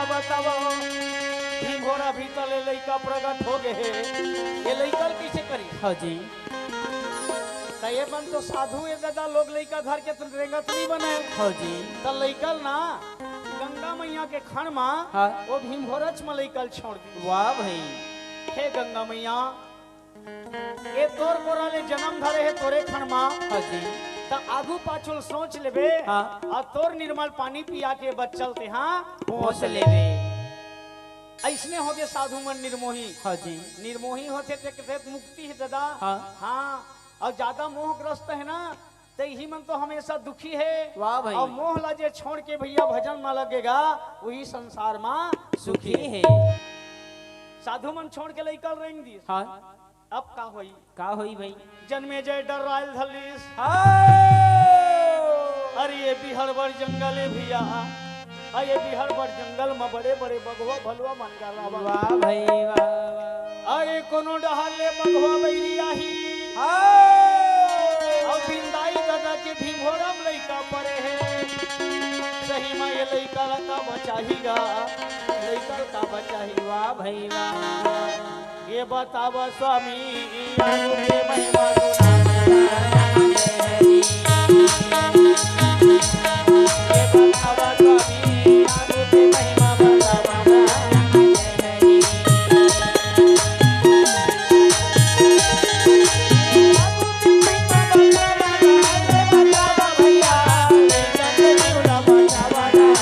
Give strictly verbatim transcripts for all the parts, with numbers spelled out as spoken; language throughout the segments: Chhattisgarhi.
बतावा, भीमभोरा भीतर ले लइका प्रगट हो गे हे, ये लइका ल कइसे करी? हाँ जी। त ये मन तो साधु ए ददा लोग लइका धर के त रेंगत नहीं बने। हाँ जी। त लइका ल ना गंगा मैया के खण मा हाँ। वो भीमभोरच म लइका ल छोड़ दी। वाह भाई। हे गंगा मैया, ए तोर कोरा ले जन्म धरे हे तोरे खण मा। हाँ जी। त आगू पाछू ल सोच लेबे। हाँ। अउ तोर निर्मल पानी पिया के बच्चा ल तेहा पोंछ लेबे। अइसने होगे साधु मन निर्मोही। हाँ जी। निर्मोही होथे ते कथे मुक्ति हे ददा। हाँ। हाँ। अउ ज्यादा मोहग्रस्त हे ना, त इही मन तो हमेशा दुखी हे। वाह भाई। अउ मोह ला जे छोड़ के भैया भजन मा लगेगा, वही संसार मा सुखी सुखी हे। साधु मन छोड़ के लइका ल रेंग दिस। हाँ। अब का होई? का होई भाई? जनमेजय डर्राय ल धर लिस। हाँ। अरे ये बिहड़ बड़ जंगल हे भैया, अरे ये बिहड़ बड़ जंगल म बड़े बड़े बघवा भलुवा मन का रावण। वाह भाई, वाह, वाह। अरे कोनो डहर ले बघवा बइरी आही। हाँ। अउ बिंदाई ददा के भीमभोरा म लइका परे हे। सही म ये लइका ला का बचाही गा, लइका ला का बचाही। वाह भाई, वाह। ये बतावा स्वामी, आगू के महिमा गुना। ये बतावा स्वामी, आगू के महिमा बतावा। ये बतावा भैया, लइका के झूला बतावा राम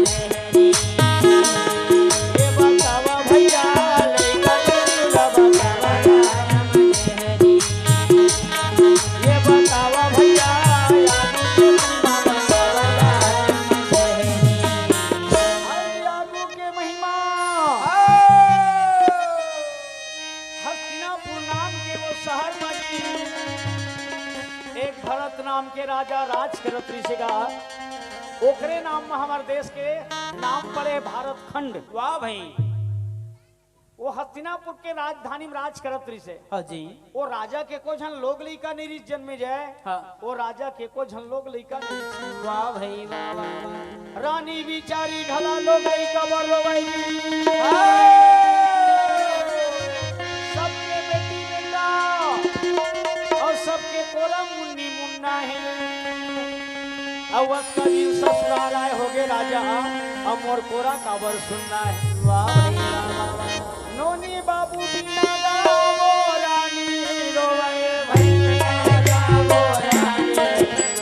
हरी। ये बतावा भैया, यादव के महिमा बतावा राम हरी। अरे यादव के महिमा। हस्तिनापुर नाम के वो शहर मा जी, एक भरत नाम के राजा राज करत रिहिस गा। ओकरे नाम म हमर देश के नाम पड़े भारत खंड। वाह भाई। वो हस्तिनापुर के राजधानी म राज करत रिहिस हे। हाँ जी। वो राजा के एको झन लोग लइका नहीं रिहिस जनमेजय। हाँ। वो राजा के एको झन लोग लइका नहीं रिहिस। वाह भाई, वाह, वाह, वाह। रानी बिचारी घला लोग लइका बर रोवइगी। हाँ। सबके बेटी बेटा अउ सबके कोरा मुन्नी मुन्ना हे। अउ अतका दिन ससुरार आए होगे राजा, अब मोर कोरा काबर सुनना हे? वाह भाई, वाह, वाह, वाह। नोनी बाबू बिना गावो रानी रोवै भैया गावो रानी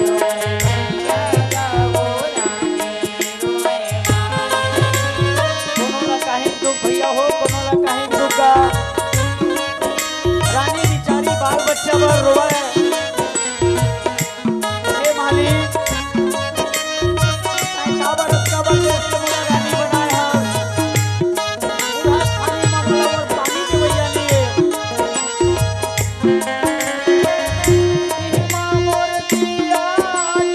रोवै भैया गावो रानी रोवै। कोनो ला काहे दुख भैया हो, कोनो ला काहे दुख गा। रानी बिचारी बाल बच्चा बर रोवै। हे मालिक, तैं काबर अतका बड़ देश के मोला रानी बनाए हस? उधार खानी मांगला बर पानी देवइया नइ हे। इमा मोर पिया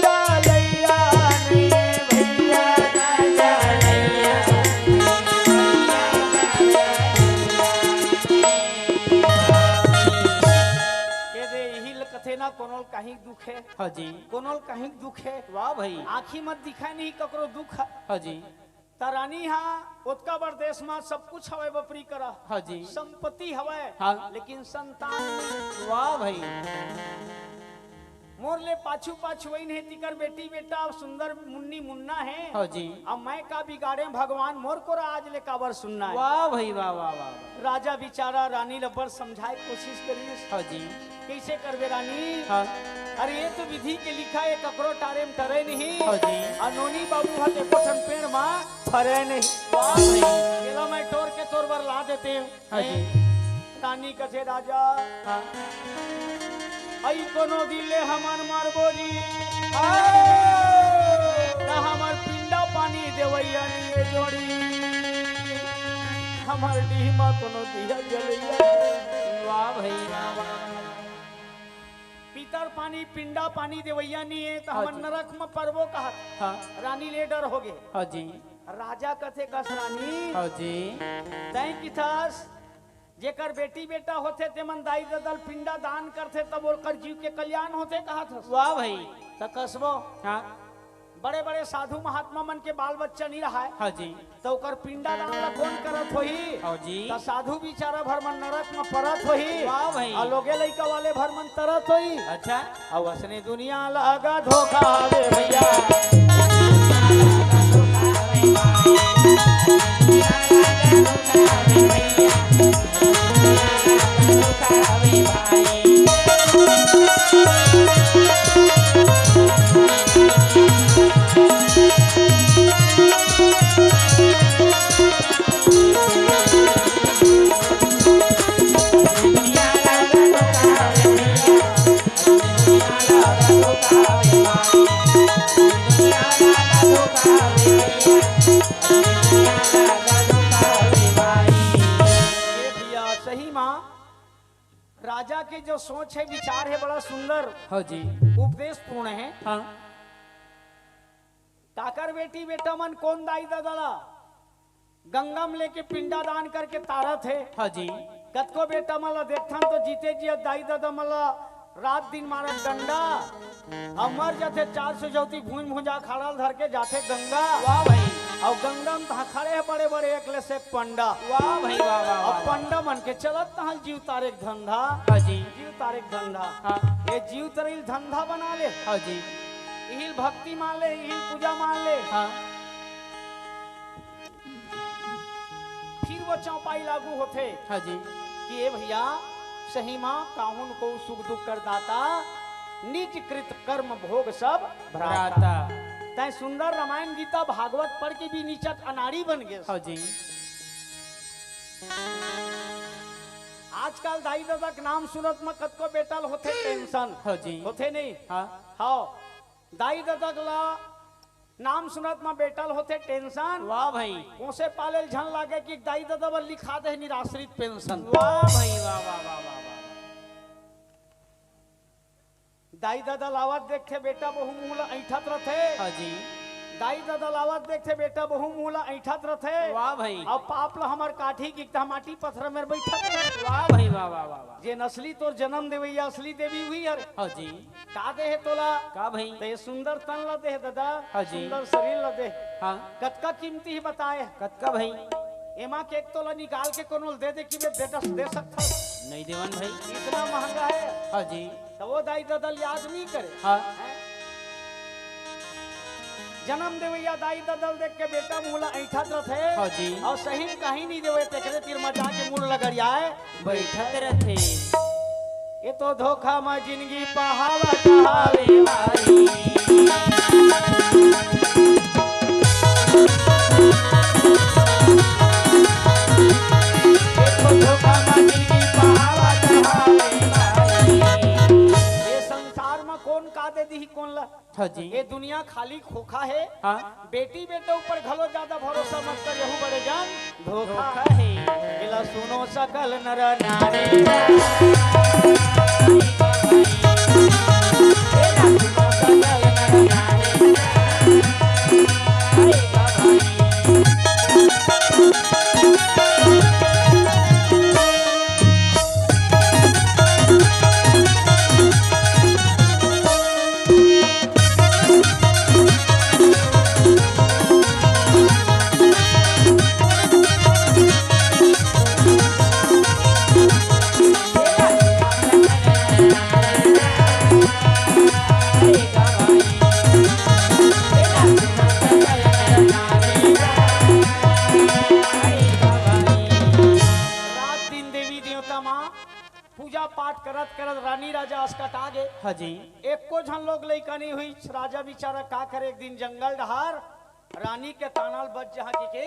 डालइया नइ हे भैया, डालइया नइ हे भैया। ये दे, इही ल कथे ना, कोनो ल काहीं दुख हे। हाँ जी। कोनो ल काहीं दुख हे। वाह भाई। आँखी म दिखय नहीं ककरो दुख हे। हाँ जी। त रानी हा ओतका बड़ देश म सब कुछ हवय बपरी करा। हाँ जी। संपत्ति हवय, हाँ। लेकिन संतान नहीं। वाह भाई। मोर ले पाछू पाछू वही नहीं तिकर बेटी बेटा सुंदर मुन्नी मुन्ना हे। हाँ जी। अब मैं का बिगाड़े भगवान, मोर कोरा आज ले काबर सुनना हे। वाह भाई, वाह, वाह, वाह, वाह। राजा बिचारा रानी ल बड़ समझाए कोशिश करिस। हाँ जी। कइसे करबे रानी? हाँ। अरे ये तो विधि के लिखा हे, ककरो टारे म टरे नहीं। हाँ जी। अउ नोनी बाबू ह एको ठन पेड़ म फरे नहीं। वाह भाई। एला मैं टोर के तोर बर ला देतेंव। हाँ जी। रानी कथे राजा। हाँ। अई कोनो दिन ले हमन मरबो जी। हाँ। त हमर पिंडा पानी देवइया नइ हे जोड़ी। हमर डीह म कोनो दिया जलइया। वाह भाई, वाह, वाह। पितर पानी, पिंडा पानी देवइया नइ हे, त हाँ हमन जी। नरक म परबो कहत। हाँ। रानी ले डर होगे। हाँ जी। राजा कथे कस रानी। हाँ जी। तैं किथस, जेकर बेटी बेटा होथे, तेमन दाई ददा ल पिंडा दान करथे, तब ओकर जीव के कल्याण होथे कहत हस। वाह भाई। त कसबो। हाँ। बड़े बड़े साधु महात्मा मन के बाल बच्चा नहीं रहा है, हाँ जी। तो ओकर पिंडादान ला कौन करत होही? हाँ जी। तो साधु बिचारा भर मन नरक में परत होही। वाह भाई। और लोगे लइका वाले भर मन तरत होही। अच्छा। अब असने दुनिया लगा धोखा हवे भैया। ये भैया, सही माँ, राजा के जो सोच है, विचार है, बड़ा सुंदर, हाँ जी। उपदेश पूर्ण है। हाँ। काकर बेटी बेटा मन कोन दाई ददा ला गंगा में लेके पिंडादान करके तारत हे। हाँ जी। कतको बेटा मन ला देखथन तो जीते जिया दाई ददा मन ला रात दिन मारत डंडा। अउ मर जाथे चार सौ जौती भूंज भुंजा खाड़ा ल धर के जाथे गंगा। वाह भाई। अउ गंगा में तहाँ खड़े हे बड़े बड़े एक ले से पंडा। वाह भाई, वाह, वाह, अउ वाह। पंडा मन के चलत तहाँ जीव तारे के धंधा। हाँ जी। जीव तारे के धंधा। हाँ। ये जीव तरे ल धंधा बना ले। हाँ जी। इहिल भक्ति मान ले, इहिल पूजा मान ले। हाँ। फिर वो चौपाई लागू होथे। हाँ जी। कि ए भैया, सही माँ काहुन को सुख दुख कर दाता, निज कृत कर्म भोग सब भ्राता। भ्राता। तैं सुंदर रामायण गीता भागवत पढ़ के भी नीचट अनाड़ी बन गे। हाँ जी। आजकल दाई ददा के नाम सुनत म कतको बेटा ल होथे टेंशन। हाँ जी। होथे नहीं? हाँ। हाँ। दाई ददा ला नाम सुनत म बेटा ल होथे टेंशन। वाह भाई। पोसे पाले ल झन लागे कि दाई ददा बर लिखा दे निराश्रित पेंशन। वाह भाई, वाह, वाह, वाह, वाह, वाह। दाई ददा ल आवत देखथे बेटा बहू मुंह ल ऐंठत रथे। हाँ जी। दाई ददा ल आवत देखथे बेटा बहू मुंह ल ऐंठत रथे। वाह भाई। अब पाप ल हमर काठी कि त माटी पत्थर में बैठत रहे। वाह भाई, वाह, वाह, वाह, वाह। जेन असली तोर जन्म देवैया असली देवी उही हरे। हाँ जी। का दे हे तोला? का भाई? त ये सुंदर तन ला दे हे ददा। हाँ जी। सुंदर शरीर ला दे। हाँ। कतका कीमती हे बताए? कतका भाई? एमा के एक तोला निकाल के कोनो ल दे दे कि बे दे, दे सकथस? नहीं देवन भाई। इतना महंगा हे। हाँ जी। त वो दाई ददा ल याद नहीं करे। हाँ। हैं? जन्म देवैया दाई ददा ल देख के बेटा मुंह ला ऐंठत रथे। हाँ जी। अउ सही में कहीं नहीं देवे, तेकरे तीर म जाके मुड़ लगड़ियाए। बैठत रथे। ये तो धोखा म जिंदगी पहावत हावे भाई। ये तो धोखा म जिंदगी पहावत हावे भाई। ये संसार म कौन का दे दिही कोन ला? हाँ जी। ये दुनिया खाली खोखा हे। हाँ। बेटी बेटा ऊपर घलो ज्यादा भरोसा मत कर, यहू बड़े जान धोखा धोखा हे। हे। एला सुनो सकल नर नारी। एला सुनो सकल नर नारी। रात दिन देवी देवता माँ पूजा पाठ करत करत रानी राजा असकटा गे। हाँ जी। एको झन लोग लइका नहीं हुई। राजा बेचारा का करे, एक दिन जंगल डहार रानी के ताना ल बच जहाँ के, के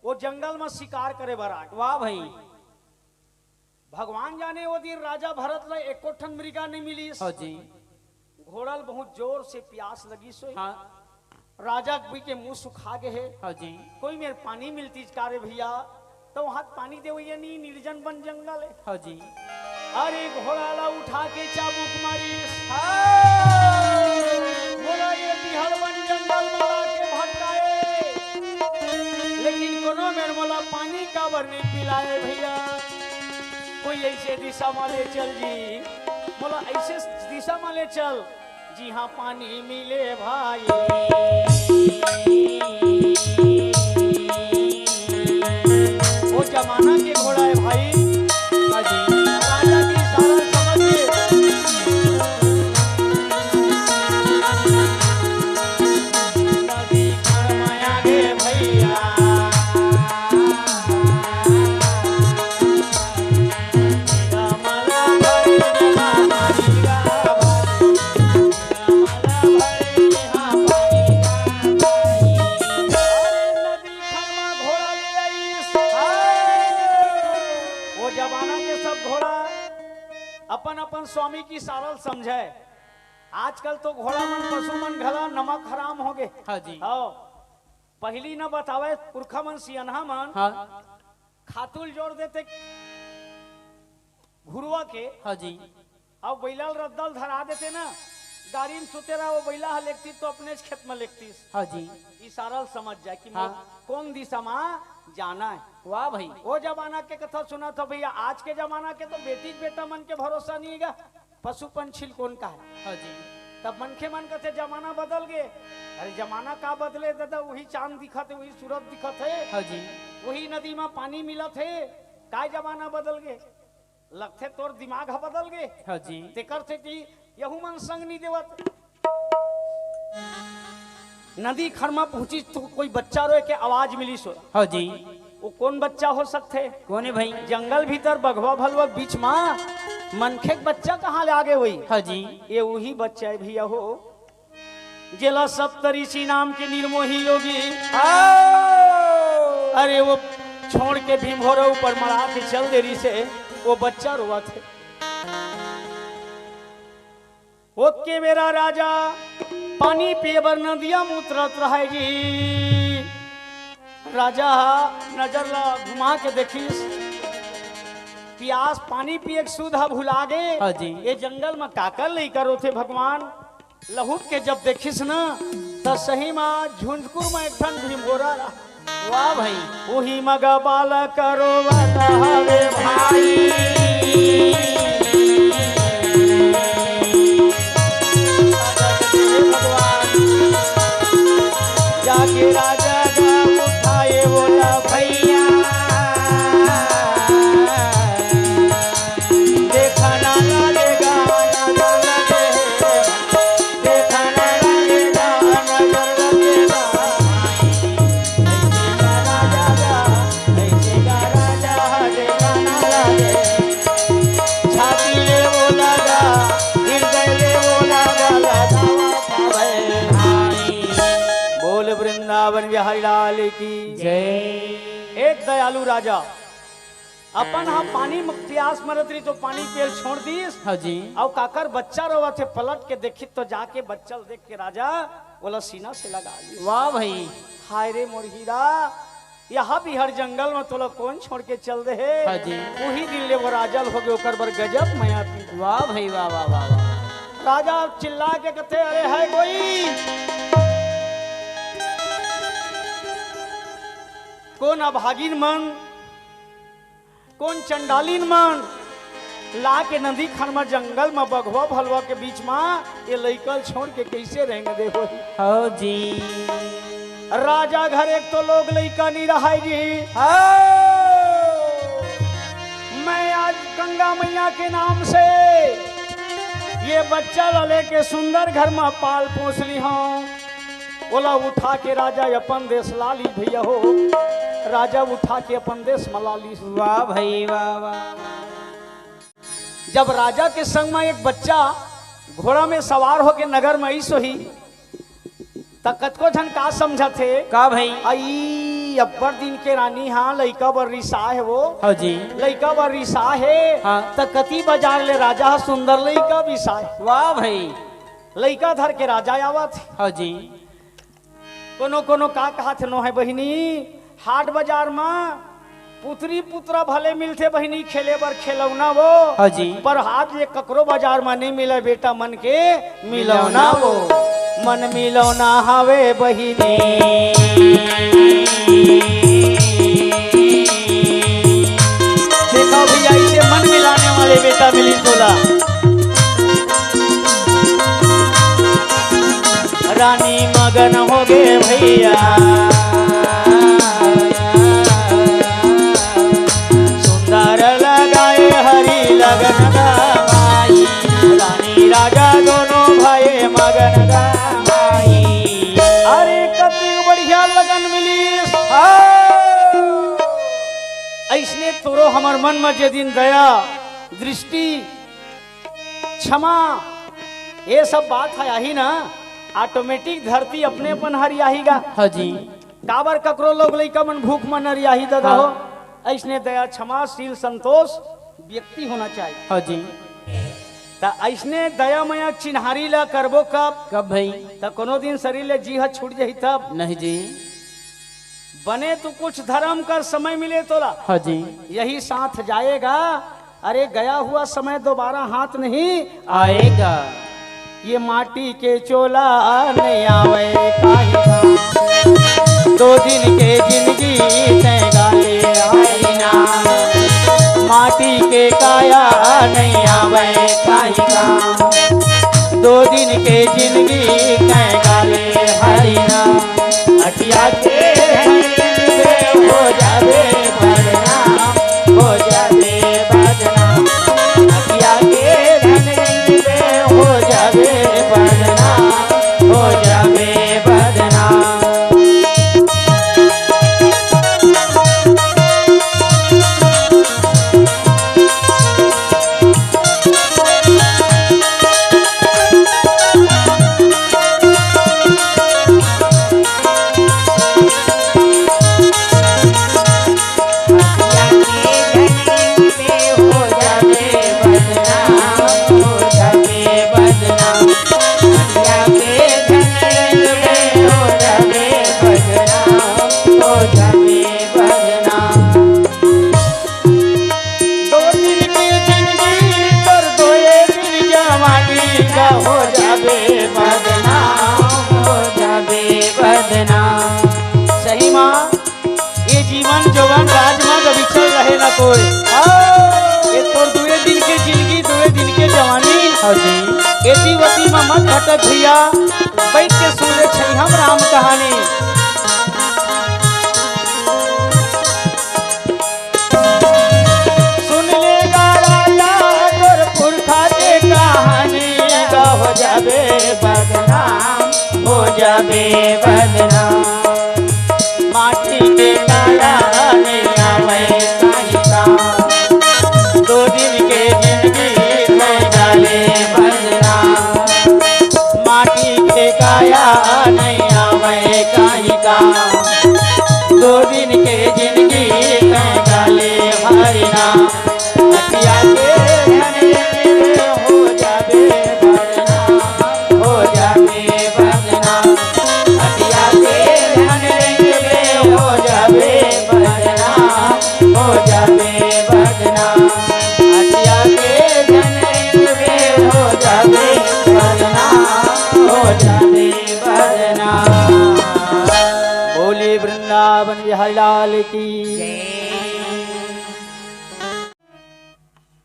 वो जंगल में शिकार करे बर आ गे। वाह भाई। भगवान जाने वो दिन राजा भरत ला एको ठन मृगा नहीं मिलिस। हाँ जी। घोड़ा ल बहुत जोर से प्यास लगिस होई। हाँ। राजा भी के मुंह सुखा गे हे। हाँ जी। कोई मेर पानी मिलतिस का रे भैया? त वहां पानी देवैया नहीं, निर्जन बन जंगल हे। हाँ जी। अरे घोड़ा ला उठा के चाबुक मारिस। हाँ। मोला ये बिहार बन जंगल में लाके भटकाए, लेकिन कोनो मेर मोला पानी काबर नहीं पिलाए भैया? कोई ऐसे दिशा में ले चल जी, मोला ऐसे दिशा में ले चल। जिहाँ पानी मिले भाई। वो जमाना के घोड़ा है भाई। हाँ जी। राजा की सारा समझ के। नदी खड़माया गे भैया। अरे नदी खड़मा घोड़ा ले आइस। वो जमाना के सब घोड़ा अपन अपन स्वामी की सारल समझे। आजकल तो घोड़ा मन पशु मन घला नमक हराम हो गे। हाँ जी। हाँ। पहिली न बतावे पुरखा मन सियनहा मन हाँ। खातुल जोर देते घुरुवा के। हाँ जी। अउ बइला ल रद्दा ल धरा देते ना, गाड़ी म सुते रहा, वो बइला ह लेगतिस तो अपनेच खेत म लेगतिस। हाँ जी। इशारा ल समझ जाए कि हाँ। मोर कोन दिशा म जाना है। वाह भाई। वो जमाना के कथा सुनत हो भैया, आज के जमाना के तो बेटी बेटा मन के भरोसा नहीं है गा, पशु पंछी ल कोन का है। हाँ जी। तब मनखे मन कथे जमाना बदल गे। अरे जमाना का बदले दादा, वही चांद दिखत है, वही सूरज दिखत है। हाँ जी। वही नदी म पानी मिलत है, काय जमाना बदल गे? लगथे तोर दिमाग ह बदल गे। हाँ जी। तेकर सेती यहू मन संग नी देवत। नदी खड़मा पहुंचिस तो कोई बच्चा रोए के आवाज मिलिस हो। हाँ जी। वो कोन बच्चा हो सकथे? कोन है भाई? जंगल भीतर बघवा भलुवा के बीच मा मनखे के बच्चा कहाँ ले आगे होही? हाँ जी। ये वही बच्चा है भैया हो, जेला सप्तऋषि नाम के निर्मोही योगी। आओ। अरे वो छोड़ के भीमभोरा ऊपर मड़ा के चल दे रही से, वो बच्चा रोवत है। ओतके बेरा राजा पानी पिए बर नदिया म उतरत रहय जी। राजा ह नजर ला घुमा के देखिस, पियास पानी पिए के सुध ह भुला गे। हाँ जी। ये जंगल म काकर लइका रोथे भगवान? लहुट के जब देखिस न, त सही म झुंझकुर म एक ठन भीमभोरा रहा। वाह भाई। उही मगा बालक रोवत हवे भाई। भगवान जाके राजा गा उठाए बोला भैया। देखा ना लगेगा, नजर लगेगा। देखा ना लगेगा, नजर लगेगा। ऐसे का राजा गा, ऐसे का राजा, देखा ना लगे। छाती ले बोला गा, हृदय ले बोला गा, लगावा पावे भाई। बोल वृंदावन बिहारी लाल की जय। एक दयालु राजा अपन ह पानी म पियास मरत रही तो पानी पियल छोड़ दिस। हाँ जी। अउ काकर बच्चा रोवत हे, पलट के देखिस तो जाके बच्चा ल देख के राजा ओला सीना से लगा लिस। वाह भाई। हाय रे मोर हीरा, यहाँ बिहार जंगल म तोला कोन छोड़ के चल दे हे? हाँ जी। उही दिन ले वो राजा ल हो गे, ओकर बर गजब मया पीरा। वाह भाई, वाह, वाह, वाह, वाह। राजा चिल्ला के कथे, अरे है कोई कोन अभागिन मन, कोन चंडालिन मन ला के नदी खन म, जंगल म, बघवा भलवा के बीच म ये लइका ल छोड़ के कइसे रेंग दे होही? हव जी। राजा घर एक तो लोग लइका नी रहय जी। हव। मैं आज गंगा मैया के नाम से ये बच्चा ला लेके सुंदर घर म पाल पोस ली हंव। ओला उठा के राजा अपन देश ला ली भैया हो, राजा उठा के अपन देश म ला ली। वाह भाई वाह, वाह। जब राजा के संग म एक बच्चा घोड़ा में सवार होके नगर म आइस होही, त कतको झन का समझत हे? का भाई? अई अब्बड़ दिन के रानी, हाँ, लइका बर रिसा हे वो। हाँ जी। लइका बर रिसा हे, हाँ। त कति बाजार ले राजा ह सुंदर लइका बिसाय। वाह भाई। लइका धर के राजा आवत हे। हाँ जी। कोनो कोनो का कहत हे नोहे बहिनी, हाट बाजार म पुतरी पुतरा भले मिलथे बहिनी खेले बर खेलौना वो, हाँ जी। पर हाथ ले ककरो बाजार म नइ मिले बेटा मन के मिलौना वो। मन मिलौना हवे बहिनी। देखो भैया, इसे मन मिलाने वाले बेटा मिली तोला। रानी मगन होगे भैया, सुंदर लगाए हरि लगन गा माई। रानी राजा दोनों भए मगन गा माई। अरे कति बढ़िया लगन मिलिस। हाँ। अइसने तोरो हमर मन म जे दिन दया, दृष्टि, क्षमा, ये सब बात ह आही ना, automatic धरती अपने अपन हरियाही गा। हाँ जी। काबर ककरो लोग लइका मन भूख म नरियाही दादा हो। हाँ। अइसने दया, क्षमा, शील, संतोष व्यक्ति होना चाहिए। हाँ जी। त अइसने दया मया चिन्हारी ला करबो कब? कब भाई? त कोनो दिन शरीर ले जी ह छूट जाही तब। नहीं जी। बने तू कुछ धर्म कर, समय मिले तोला। हाँ जी। यही साथ जाएगा। अरे गया हुआ समय दोबारा हाथ नहीं आएगा। ये माटी के चोला नहीं आवे काहे ना। दो दिन के जिंदगी तय गाले आई ना। माटी के काया नहीं आवे काहे ना। दो दिन के जिंदगी तय गाले हरिना। अटिया के धन हो जावे बदनाम, हो जावे बदनाम। अटिया के धन हो जावे बदनाम, हो जावे बदनाम। दो दिन के जिंदगी तोर दोए दिन जवानी का हो जाबे बदनाम, हो जाबे बदनाम। सही माँ, ये जीवन जोवन राज मा गबिचल रहे ना कोई। हाँ, ये तोर दुए दिन के जिंदगी, दुए दिन के जवानी। हाँ जी। एती वती मा मत भटक भैया, बैठ के सुन ले छई हम राम कहानी। सुन ले गा राजा तोर पुरखा के कहानी, गा हो जाबे बदनाम, हो जाबे बदनाम। माटी के काया नहीं आवे काहे काम। दो दिन के जिंदगी में डाले बदनाम। माटी के काया नहीं आवे काहे काम। दो दिन के जिंदगी में डाले हरिना। अटिया के धन हो जाबे बदनाम, हो जाबे बदनाम। अटिया के धन हो जाबे बदनाम, हो जाबे बदनाम। अटिया के धन हो जाबे बदनाम, हो जाबे बदनाम। बोलिए वृंदावन बिहारी लाल की।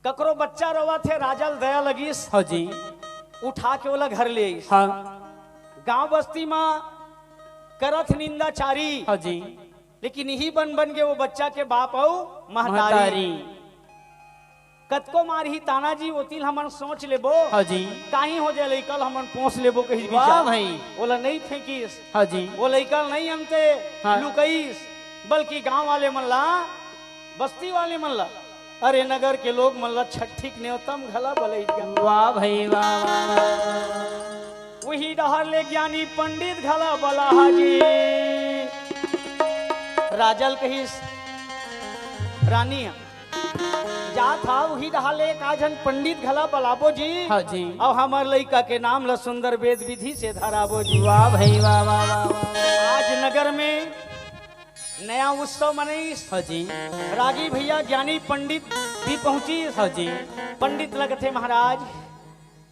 ककरो बच्चा रोवत हे, राजा ल दया लगिस, हाँ जी। उठा के ओला घर ले आइस। हाँ। गांव बस्ती म करत निंदाचारी, हाँ जी। लेकिन इही बन बन के वो बच्चा के बाप अउ महतारी। महतारी। कतको मारही ताना जी, ओतिल हमन सोच लेबो। हाँ जी। काहीं हो जाए लइका ल हमन पोस लेबो कही वाह विचार। भाई। ओला नहीं फेंकिस। हाँ जी। वो लइका ल नहीं अंते हाँ। लुकइस, बल्कि गांव वाले मन ला, बस्ती वाले मन ला, अरे नगर के लोग मन ला छट्ठी के नेवता म घला बलई गा। वाह भाई वाह, वाह, वाह। उही डहर ले ज्ञानी पंडित घला बलाहा जी। राजा ल कहिस, रानी जात हा उही डहर ले एक आध झन पंडित घला बलाबो जी। हाँ जी। अउ हमर लइका के नाम ल सुंदर वेद विधि से धराबो जी। वाह भाई वाह, वाह, वाह, वाह। आज नगर में नया उत्सव मनईस। हाँ जी। रागी भैया ज्ञानी पंडित भी पहुंचिस। हाँ जी। पंडित ल कथे महाराज,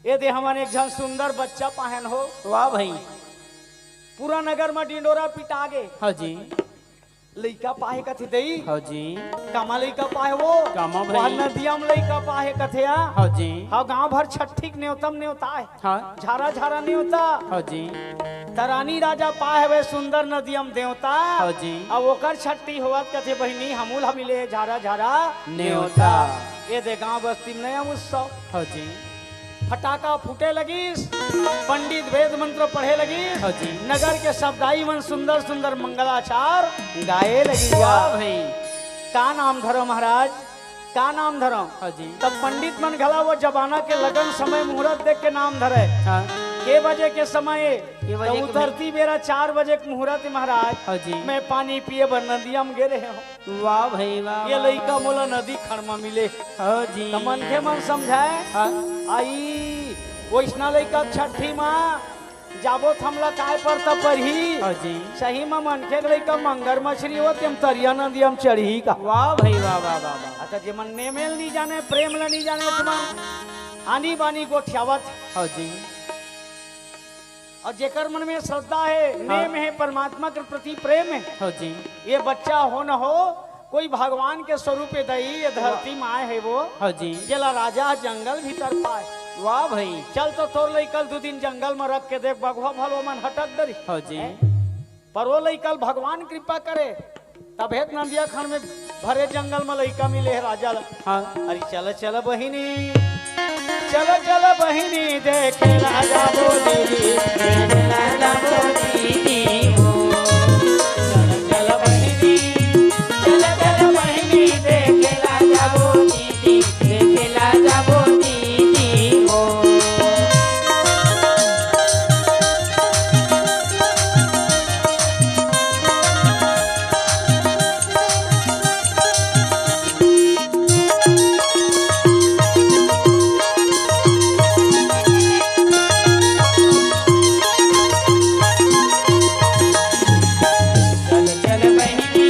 ए दे हमन एक झन सुंदर बच्चा पाहेन हो। वाह भाई। पूरा नगर म डिंडोरा पिटा गे। हाँ जी। लइका पाहे कथे दई। हाँ जी। कामा लइका पाहे वो। कामा भाई। वह नदिया म लइका पाहे कथे आ। हाँ जी। हाँ, गांव भर छट्ठी के नेवता म नेवता हे। हाँ। झारा झारा नेवता। हाँ जी। त रानी राजा पाए हवे सुंदर नदियम देवता। हाँ जी। अब ओकर छट्ठी होवत कथे, "बहिनी, हमू ला मिले झारा झारा नेवता।" ये दे गांव बस्ती में नया उत्सव। हाँ जी। फटाका फूटे लगिस, पंडित वेद मंत्र पढ़े लगिस। हाँ जी। नगर के सब दाई मन सुंदर सुंदर मंगलाचार गाए लगिस। वाह भाई। का नाम धरो महाराज? का नाम धरंव? हाँ जी। तब पंडित मन घला वो जमाना के लगन समय मुहूर्त देख के नाम धरे। हाँ। के बजे के समय, के बजे त के उतरती बेरा चार बजे के मुहूर्त हे महाराज। हाँ जी। मैं पानी पिए बर नदिया म गे रहे हंव। वाह भाई वाह, ये वाह, लइका वाह। मोला नदी खड़ म मिले। हाँ जी। त मनखे मन समझाए, हाँ। आई, वइसना लइका छट्ठी म जाबो त हमला काय परता परही? हाँ जी। सही म मनखे के लइका मंगर मछरी हो, तेम तरिया नदिया म चढ़ही का? वाह भाई वाह, वाह, वाह, वाह। अच्छा, जेमन नेमेल नी जाने, प्रेम ल नी जाने, तेमन आनी बानी गोठियावत। हाँ जी। अउ जेकर मन में श्रद्धा हे, हाँ। नेम हे, परमात्मा के प्रति प्रेम हे। हाँ जी। ये बच्चा हो न हो, कोई भगवान के स्वरूप ए दई, ये धरती वाह। माय हे वो, हाँ जी। जेला राजा जंगल भीतर पाए। वाह भाई। चल तो तोर लइका ल दू दिन जंगल म रख के देख, बघवा भलो मन हटक डरी। हाँ जी। हैं? पर वो लइका ल भगवान कृपा करे, तभे त नदिया खन में भरे जंगल म लइका मिले हे राजा ल। हाँ। अरे चल चल बहिनी, चल चल बहिनी, देखे ला जाबो दीदी, देखे ला जाबो दीदी हो। चल चल बहिनी, चल चल बहिनी, देखे ला जाबो दीदी, देखे ला जाबो दीदी हो। चल चल बहिनी,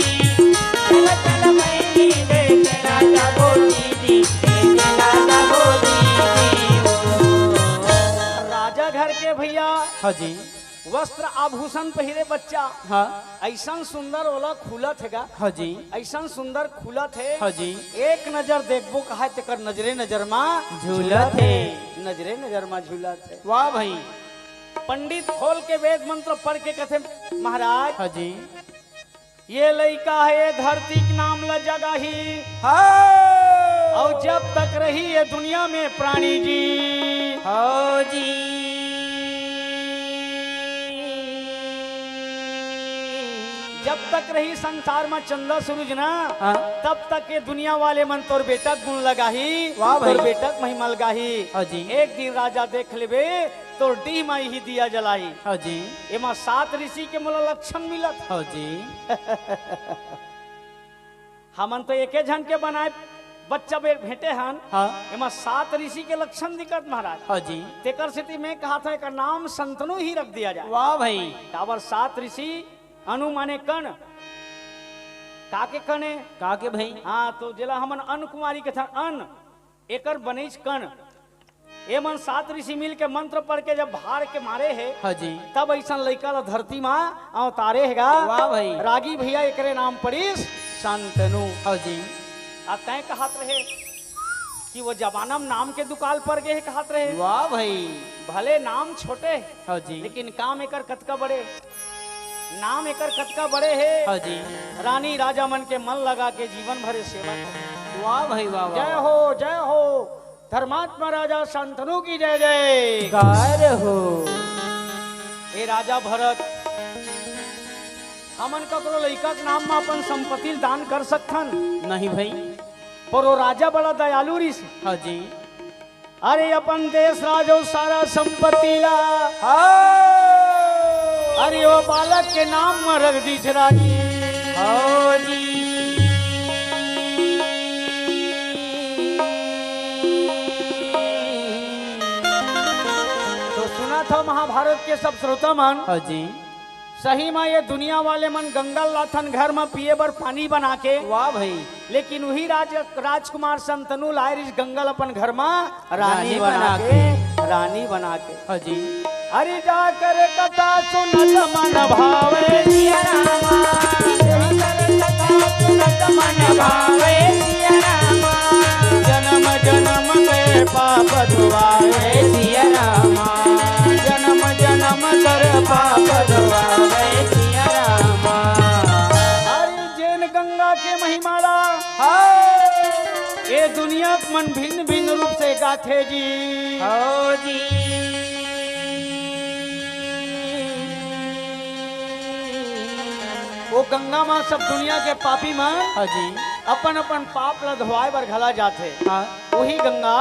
चल चल बहिनी, देखे ला जाबो दीदी, देखे ला जाबो दीदी हो। राजा घर के भैया हाँ जी। वस्त्र आभूषण पहिरे बच्चा, हाँ। अइसन सुंदर ओला खुलत हे गा, हाँ जी। अइसन सुंदर खुलत हे, हाँ जी। एक नजर देखबो कहाय तेकर नजरे नजर मा झूलत हे। नजरे नजर मा झूलत हे। वाह भाई। पंडित खोल के वेद मंत्र पढ़ के कथे, महाराज, हाँ जी। ये लइका हे, ये धरती के नाम ल जगाही। हाँ। अउ जब तक रही ये दुनिया में प्राणी जी। हाँ जी। जब तक रही संसार म चंदा सूरज ना, हाँ। तब तक ये दुनिया वाले मन तोर बेटा के गुण ल गाही, वाह भाई। तोर बेटा के महिमा ल गाही। हाँ जी। एक दिन राजा देख लेबे, तोर डीह म इही दिया जलाही। हाँ जी। एमा सात ऋषि के मोला लक्षण मिलत। हाँ जी। हमन तो एके झन के बनाए बच्चा बे-, भेंटे हन। हाँ। एमा सात ऋषि के लक्षण दिखत महाराज। हाँ जी। तेकर सेती मैं कहत हंव, एकर नाम संतनु ही रख दिया जाए। वाह भाई। काबर सात ऋषि, अनु माने कण, का के कण ए? का के भाई? हाँ, तो जेला हमन अन कुमारी कथन, अन, एकर बनेच कण। ए मन सात ऋषि मिल के मंत्र पढ़ के जब भार के मारे हे, हाँ जी। तब अइसन लइका ल धरती मा अवतारे हे गा। वाह भाई। रागी भैया, एकरे नाम पड़िस शांतनु। हाँ जी। अब तैं कहत रहे कि वो जमाना म नाम के दुकाल पड़ गे हे, कहत रहे। वाह भाई। भले नाम छोटे हे, हाँ जी। लेकिन काम एकर कतका बड़े, नाम एकर कतका बड़े हे। हाँ जी। रानी राजा मन के मन लगा के जीवन भर सेवा करे। वाह भाई वाह, वाह, जय वाह। हो, जय हो। धर्मात्मा राजा शांतनु की जय जयकार हो। ए राजा भरत, हमन ककरो लइका के नाम म अपन संपत्ति ल दान कर सकथन? नहीं भाई। पर वो राजा बड़ा दयालु रिहिस। हाँ जी। अरे अपन देश राज अउ सारा संपत्ति ला, हाँ। अरे वो बालक के नाम म रख दीस रानी। हाँ जी। तो सुनत हव महाभारत के सब श्रोता मन। हाँ जी। सही म ये दुनिया वाले मन गंगा ल लाथन घर म पिए बर पानी बना के। वाह भाई। लेकिन उही राज-, राजकुमार संतनु लाए रिहिस गंगा ल अपन घर म रानी रानी बना बना के, के। रानी बना के। हाँ जी। हरि जाकर कथा सुनत मन भावे सिया रामा। जाकर कथा सुनत मन भावे सिया रामा। जन्म जन्म के पाप धुआवे सिया रामा। जन्म जन्म कर पाप गाथे जी। हो जी। वो गंगा माँ सब दुनिया के पापी मन हो जी। अपन अपन पाप ल धोवाए बर घला जाथे। हाँ। वही गंगा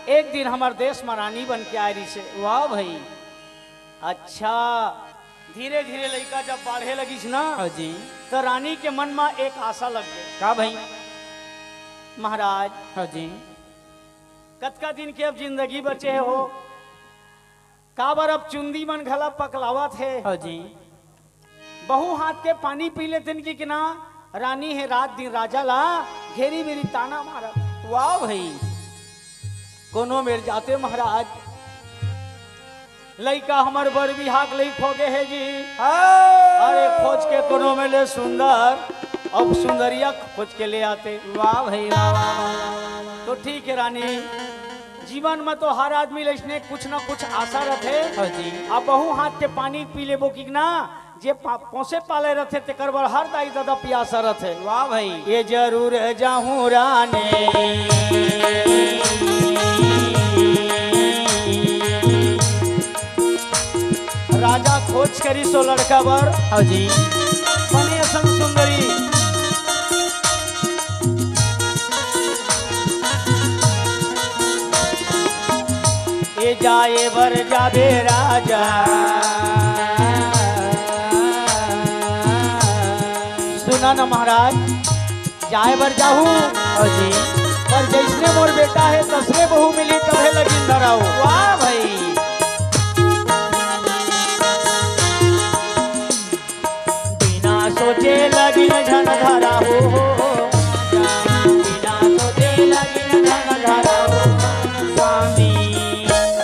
एक दिन हमर देश म रानी बन के आए रिसे। वाह भाई। अच्छा, धीरे धीरे लइका जब बाढ़े लगिस ना, हो जी। त रानी के मन म एक आशा लग गे। का भाई? महाराज, हो जी। कतका दिन के अब जिंदगी बचे हे हो, काबर अब चुंदी मन घला पकलावत हे। हो जी। बहू हाथ के पानी पी लेतेन कि, कि ना, रानी हे रात दिन राजा ला घेरी बेरी ताना मारत। वाह भाई। कोनो मेर जाते महाराज, लइका हमर बर बिहाक लइक हो गे हे जी। हाँ। अरे खोज के कोनो मेले सुंदर, अब सुंदरिया खोज के ले आते। वाह भाई, वाह, वाह, वाह, वाह। तो ठीक है रानी, जीवन में तो हर आदमी ल इसने कुछ ना कुछ आशा रथे। हाँ जी। अब बहू हाथ के पानी पी लेबो कि ना, जे पा-, पोसे पाले रथे, तेकर बर हर दाई ददा पियासा रथे। वाह भाई। ये जरूर जाहूं रानी। राजा खोज करिस ओ लड़का बर। हाँ जी। बने असन सुंदरी। ए जाए बर जाबे राजा। सुना न महाराज, जाए बर जाहू। हाँ जी। पर जैसने मोर बेटा हे, तसने बहू मिली, तभे लगिन धराऊ। वाह भाई। बिना सोचे लगिन झन धरा हो, हो, हो, बिना सोचे लगिन झन धरा हो, स्वामी।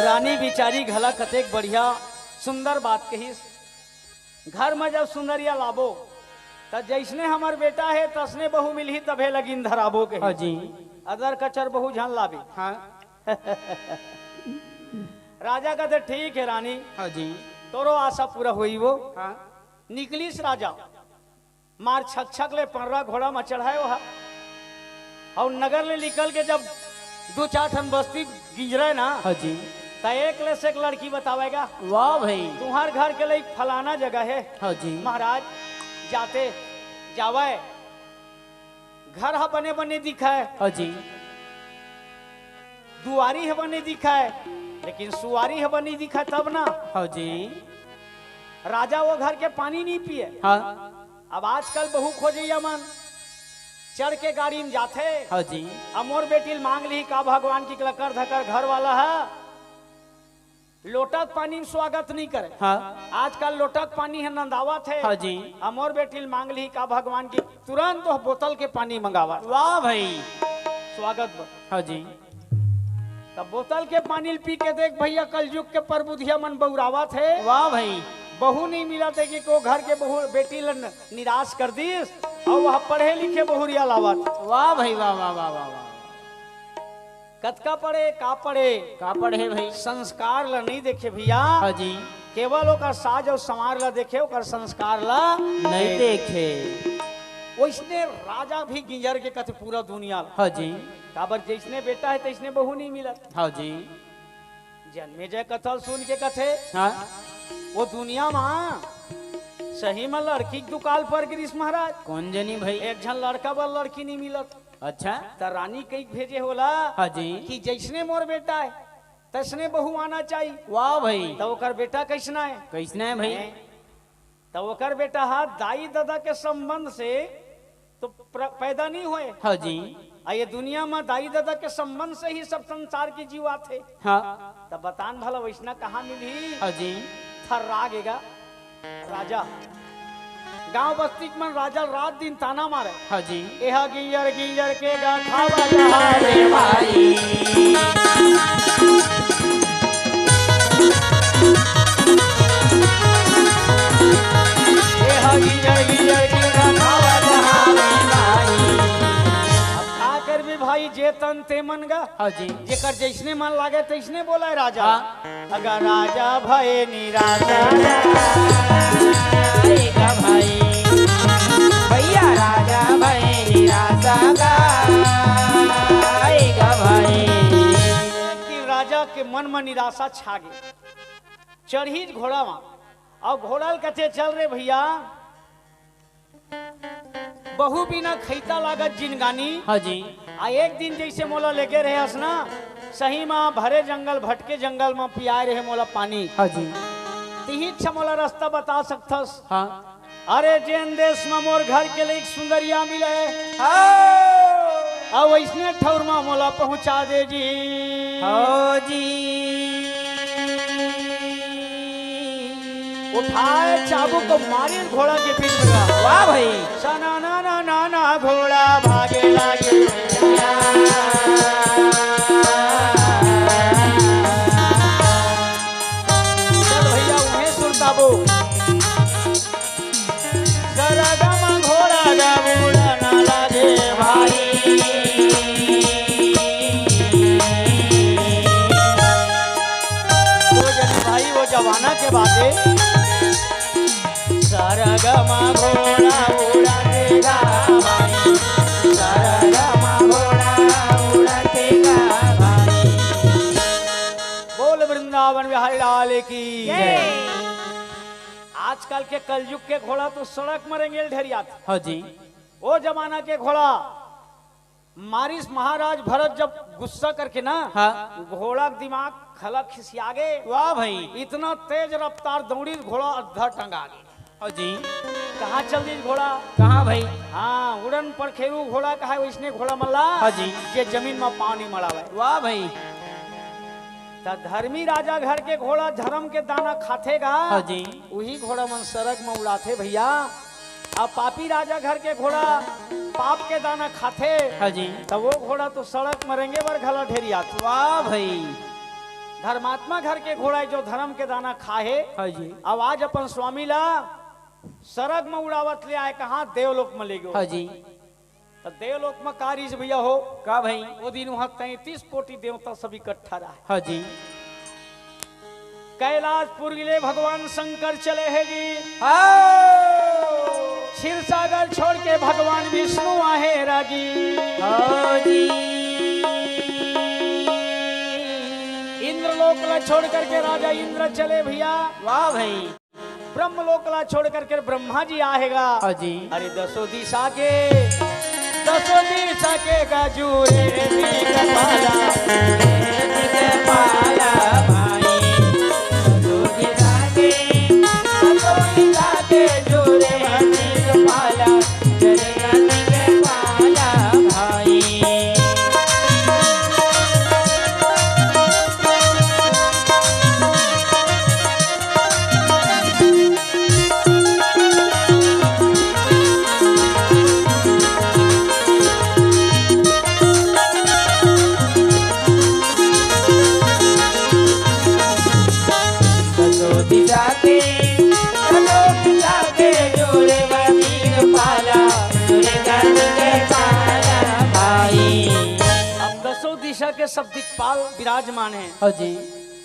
रानी बिचारी घला कतेक बढ़िया सुंदर बात कहिस। घर में जब सुंदरिया लाबो, त जैसने हमर बेटा हे, तसने बहू मिलही, तभे लगिन धराबो कहिस। हाँ जी। अदर कचर बहू झन लाबे। हाँ। राजा कथे, "ठीक है रानी, हाँ जी। तोरो आशा पूरा होई वो।" हाँ। निकलिस राजा, मार छक छक ले पंडरा घोड़ा म चढ़ाए ओहा, अउ नगर ले निकल के जब दू चार ठन बस्ती गिंजरे ना, हाँ जी। त एक ले से एक लड़की बतावेगा, वाह भाई। "तुम्हार घर के लइक फलाना जगह है।" हाँ जी। महाराज जाते जावे, घर ह बने बने दिखय, हाँ जी। दुआरी ह बने दिखय, लेकिन सुवारी ह बने दिखय तब ना। हाँ जी। राजा वो घर के पानी नहीं पिए। हाँ। अब आजकल बहू खोजैया मन चढ़ के गाड़ी में जाथे। हाँ जी। अब मोर बेटी ल मांग ली का भगवान की लकर धकर घर वाला है। लोटा के पानी में स्वागत नहीं करे। हाँ। आजकल लोटा के पानी ह नंदावत हे। हाँ जी। अउ मोर बेटी ल मांग ली का भगवान की, तुरंत वो बोतल के पानी मंगावत। वाह भाई। स्वागत बर। हाँ जी। तब बोतल के पानी ल पी के देख भैया, कलयुग के परबुधिया मन बउरावत हे। वाह भाई। बहू नहीं मिलत हे कि को घर के बहू बेटी ल न-, निराश कर दिस, अउ वह पढ़े लिखे बहुरिया लावत। वाह भाई, वाह, वाह, वाह, वाह, वाह। कतका पढ़े, का पढ़े? का पढ़े भाई? संस्कार ला नहीं देखे भैया। हाँ जी। केवल ओकर साज अउ संवार ला देखे, ओकर संस्कार ला नहीं देखे। वैसने राजा भी गिंजर के कथे पूरा दुनिया ला। हाँ जी। काबर जैसने बेटा हे, तैसने बहू नहीं मिलत। हाँ जी। जनमेजय कथा ल सुन के कथे, हाँ। वो दुनिया मा सही में लड़की के दुकाल पर गिरिस महाराज। कौन जनी भाई? एक झन लड़का बर लड़की नहीं मिलत। अच्छा। त रानी कई भेजे होला हाँ जी। कि जैसने मोर बेटा हे, तैसने बहू आना चाहिए। वाह भाई। त ओकर बेटा कैसना हे? कैसना हे भाई? हैं? त ओकर बेटा हा दाई ददा के संबंध से तो प्र-, पैदा नहीं होए। हाँ जी। अउ ये दुनिया में दाई ददा के संबंध से ही सब संसार के जीव आथे। हाँ। त बतान भला वैसना कहाँ मिलही? हाँ जी। थर्रा गेगा। राजा, गांव बस्ती के मन राजा ल रात दिन ताना मारे। हाँ जी। एहा गिंजर गिंजर के गा खावा जहा रे भाई। एहा गिंजर गिंजर के गा खावा जहा रे भाई। अब का करबे भाई, जे तन ते मन गा। हाँ जी। जेकर जैसने मन लागे तैसने बोलाय राजा। हाँ। अगर राजा भए निराशा, गाएगा भाई। भैया राजा भए निराशा, गाएगा भाई। म निराशा छा गे। चढ़ीस घोड़ा म, अउ घोड़ा ल कथे, "चल रे भइया, बहू बिना खइता लागत जिनगानी।" हाँ जी। आ एक दिन जइसे मोला लेगे रहे हस ना, सही म भरे जंगल, भटके जंगल म पियाए रहे मोला पानी। हाँ जी। तिहीच मोला रस्ता बता सकथस। हाँ। अरे, जेन देश म मोर घर के लइक सुंदरिया मिले, हाँ। अउ वइसने ठउर म मोला पहुंचा दे जी। हाँ जी। उठाए चाबुक अउ मारिस घोड़ा के पीठ म। वाह भाई। सना ना ना ना ना, घोड़ा भागे लागे। चल भइया, उहें सुरताबो। सरग म घोड़ा गा उड़न लागे भाई। वो जन भाई, वो जमाना के बात हे। सरग म घोड़ा उड़त गा भाई, सरग म घोड़ा उड़त गा भाई। बोल वृंदावन बिहारी लाल की जय। आजकल के कलयुग के घोड़ा तो सड़क म रेंगेल ढेरियात। हाँ जी। वो जमाना के घोड़ा मारिस महाराज भरत जब गुस्सा करके ना, हाँ। घोड़ा के दिमाग खला खिसिया गे। वाह भाई। इतना तेज रफ्तार दौड़ीस, घोड़ा अद्धा टंगा गे। हाँ जी। कहाँ चल दिस घोड़ा? कहाँ भाई? हाँ, उड़न पड़खेरू घोड़ा कहाय, वइसने घोड़ा मन ला, हाँ जी। जे जमीन म पाँव नइ मड़ावय। वाह भाई। त धर्मी राजा घर के घोड़ा धरम के दाना खाथे गा, हाँ जी। उही घोड़ा मन सरग म उड़ाथे भइया। अब पापी राजा घर के घोड़ा पाप के दाना खाथे, हाँ जी। त वो घोड़ा तो सड़क म रेंगे बर घला ढेरियात। वाह भाई। धर्मात्मा घर के घोड़ा जो धरम के दाना खाहे, हाँ जी। अब आज अपन स्वामी ला सरग म उड़ावत ले आय, कहाँ देवलोक म ले गयो। हाँ जी। त देवलोक म का रिहिस भइया हो? का भाई? वो दिन उहाँ तैंतीस कोटि देवता सब इकट्ठा रहय। हाँ जी। कैलाशपुरी ले भगवान शंकर चले हे जी। हाँ। क्षीर सागर छोड़ के भगवान विष्णु आहे रागी। हाँ जी। इंद्रलोक ला छोड़ करके राजा इंद्र चले भइया। वाह भाई। ब्रह्मलोक ला छोड़ करके ब्रह्मा जी आहे गा। हाँ जी। अरे दसों दिशा के, दसों दिशा के गजू रे दिगपाला, दिगपाला भाई। दसों दिशा के, दसों दिशा के गजू रे दिगपाला, दिगपाला भाई। दसों दिशा के, दसों दिशा के जोड़े बर दिगपाला, जोड़े बर दिगपाला भाई। अब दसों दिशा के सब दिक्पाल विराजमान हे। हाँ जी।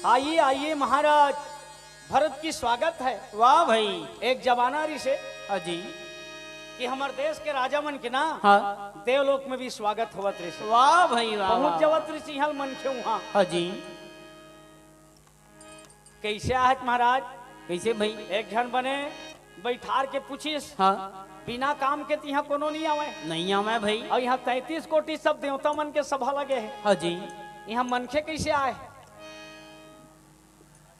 आइए, आइए महाराज, भरत की स्वागत है। वाह भाई। एक जमाना रिहिसे, हाँ जी। कि हमर देश के राजा मन के ना, हाँ। देवलोक में भी स्वागत होवत रिहिसे। वाह भाई, वाह, पहुंच वाह, जावत रिहिसे इहाँ मनखे उहाँ। हाँ जी। कइसे आहत महाराज? कइसे भाई? एक झन बने बइठार के पूछिस, हाँ। बिना काम के त इहाँ कोनो नइ आवय। नइ आवय भाई। अउ इहाँ तैंतीस कोटि सब देवता मन के सभा लगे हे। हाँ जी। इहाँ मनखे कइसे आय?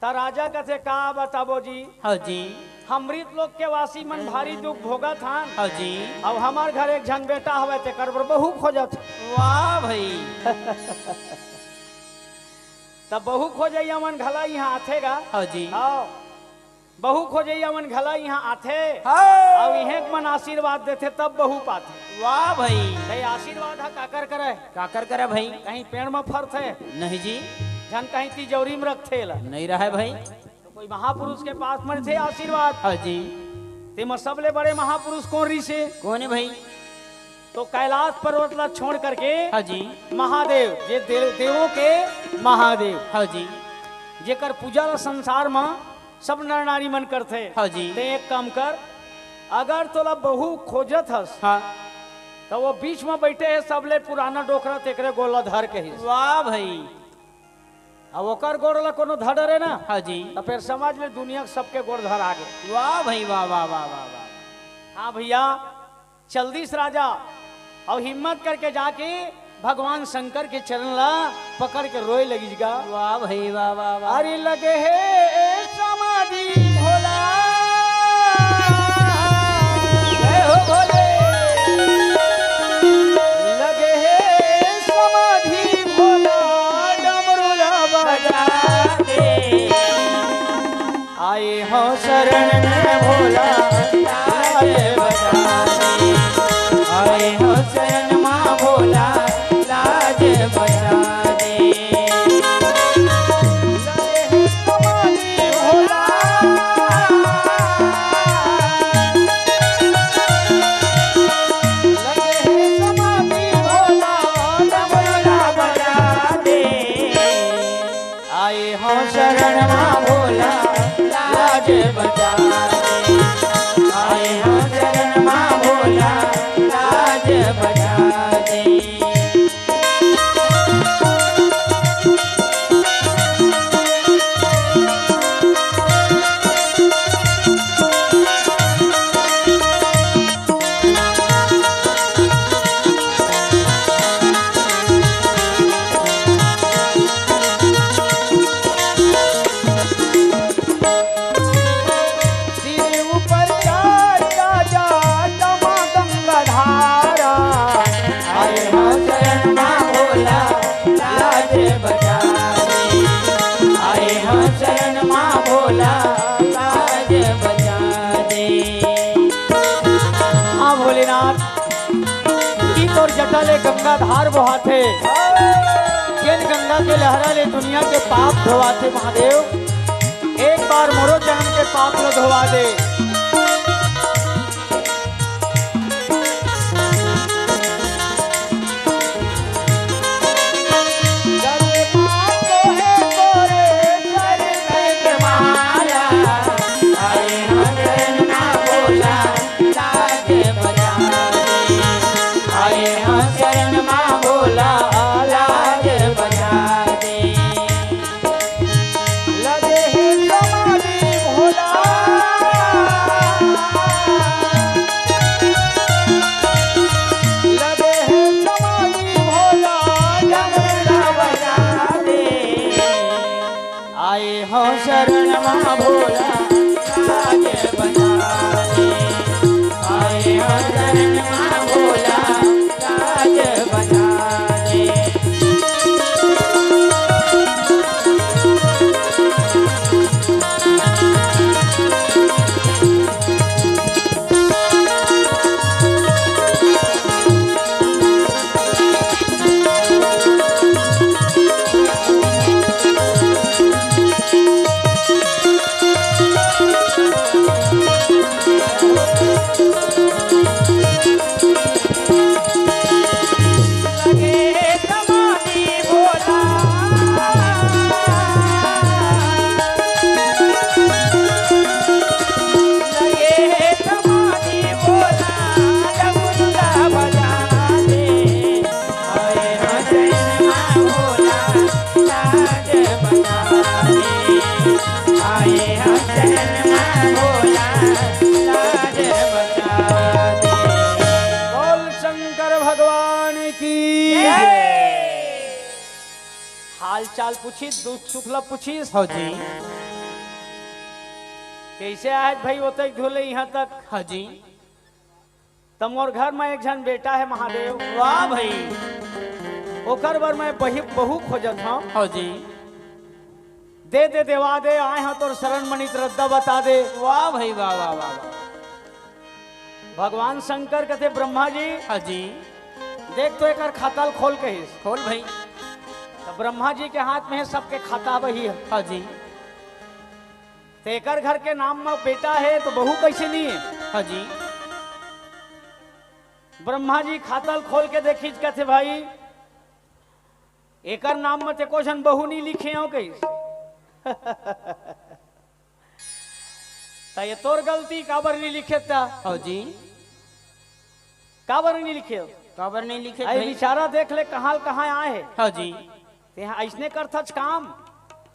त राजा कथे, "का बताबो जी? हाँ जी। हम मृत लोक के वासी मन भारी दुख भोगत हन। हाँ जी। अउ हमर घर एक झन बेटा हवय, तेकर बर बहू खोजत हन।" वाह भाई। त बहू खोजइया मन घला इहाँ आथे गा। हाँ जी। हाँ। बहू खोजइया मन घला इहाँ आथे। हाँ। अउ इहें के मन आशीर्वाद देथे, तब बहू पाथे। वाह भाई। त आशीर्वाद ह काकर करय? काकर करय भाई? कहीं पेड़ म फरथे? नहीं जी। झन कहीं तिजौरी म रखथे एला? नहीं रहय भाई। त कोई महापुरुष के पास म रहिथे आशीर्वाद। हाँ जी। तेमा सबले बड़े महापुरुष कोन रिहिसे? कोन हे भाई? त कैलाश पर्वत ला छोड़ करके, हाँ जी। महादेव, जे देव, देवों के महादेव, हाँ जी। जेकर पूजा ला संसार म सब नर नारी मन करथे। हाँ जी। तें एक काम कर, अगर तोला बहू खोजत हस, हाँ। त वो बीच म बइठे हे सबले पुराना डोकरा, तेकरे गोड़ ला धर कहिस। वाह भाई। अब ओकर गोड़ ला कोनो धर डरे ना, हाँ जी। त फेर समझ ले दुनिया के सबके गोड़ धर आगे। वाह भाई, वाह, वाह, वाह, वाह, वाह। हाँ भैया, चल दिस राजा, अउ हिम्मत करके जाके भगवान शंकर के चरण ला पकड़ के रोए लगिस गा। वाह भाई, वाह, वाह, वाह। अरे लगे हे समाधि भोला। जय हो भोले। लगे हे समाधि भोला, डमरू ला बजा दे। आए हो शरण में भोला, लाज बचा दे। आए हो शरण माँ भोला, लाज बचा दे। लाए हो समाधि भोला। लाए हो समाधि भोला, डमरू ला बजा दे। आए हो शरण माँ भोला, लाज बचा दे। आए हो शरण माँ भोला, लाज बचा दे। सिर ऊपर चार ताजा, तमा गंगा धारा। आए हो शरण माँ भोला, लाज बचा दे। आए हो शरण माँ भोला, लाज बचा दे। हाँ भोलेनाथ, कि तोर जटा ले गंगा धार बोहाथे, जेन गंगा के लहरा ले दुनिया के पाप धोवाथे महादेव। एक बार मोरो जन्म के पाप लो धोवा दे। लगे हे समाधि भोला, लगे हे समाधि भोला, डमरू ला बजा दे। आए हो शरण माँ भोला, लाज बचा दे। आए हो शरण माँ भोला, लाज बचा दे। बोल शंकर भगवान की जय। हाल चाल पूछिस, दुख सुख ला पूछिस। हाँ जी। कैसे आए भाई, ओतक धुले यहाँ तक? हाँ जी। त मोर घर में एक झन बेटा है महादेव। वाह भाई। ओकर बर मैं बही-, बहू खोजत हूँ। हाँ जी। दे दे देवा दे, आए हंव तोर शरण मनित रद्दा बता दे। वाह भाई, वाह, वाह, वाह, वाह। भगवान शंकर कथे, "ब्रह्मा जी, हाँ जी। देख तो एकर खाता ल खोल," कहिस। खोल भाई। त ब्रह्मा जी के हाथ में है सबके खाता बही है। हाँ जी। त एकर घर के नाम म बेटा है त बहू कैसे नहीं है? हाँ जी। ब्रह्मा जी खाता ल खोल के देखिस, कथे, "भाई, एकर नाम म ते एको झन बहू नहीं लिखे हो," कहिस। त ये तोर गलती, काबर नहीं लिखे त? हाँ जी। काबर नहीं लिखे हो? काबर नहीं लिखे आई भाई? बिचारा देख ले कहाँ ल कहाँ आए है। हाँ जी। ते हा अइसने करथच काम।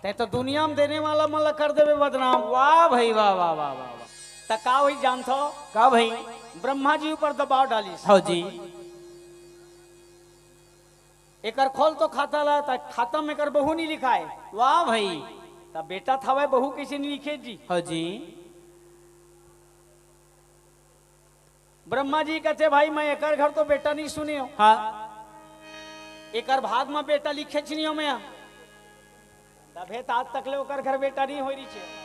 तैं तो दुनिया में देने वाला मन ला कर देबे बदनाम। वाह भाई, वाह, वाह, वाह, वाह, वाह। त का होई जानथो? का भाई? ब्रह्मा जी ऊपर दबाव डालिस। हव जी। एकर खोल तो खाता ला, त खाता में एकर बहू नहीं लिखाए। वाह भाई। त बेटा थावय, बहू कैसे नहीं लिखे जी? हव जी। ब्रह्मा जी कहते, भाई, मैं एकर घर तो बेटा नहीं सुने हो। हाँ। एकर भाग में बेटा लिखेच नहीं हो मैं। तभे त आज तक ले ओकर घर बेटा नहीं होय रहिसे।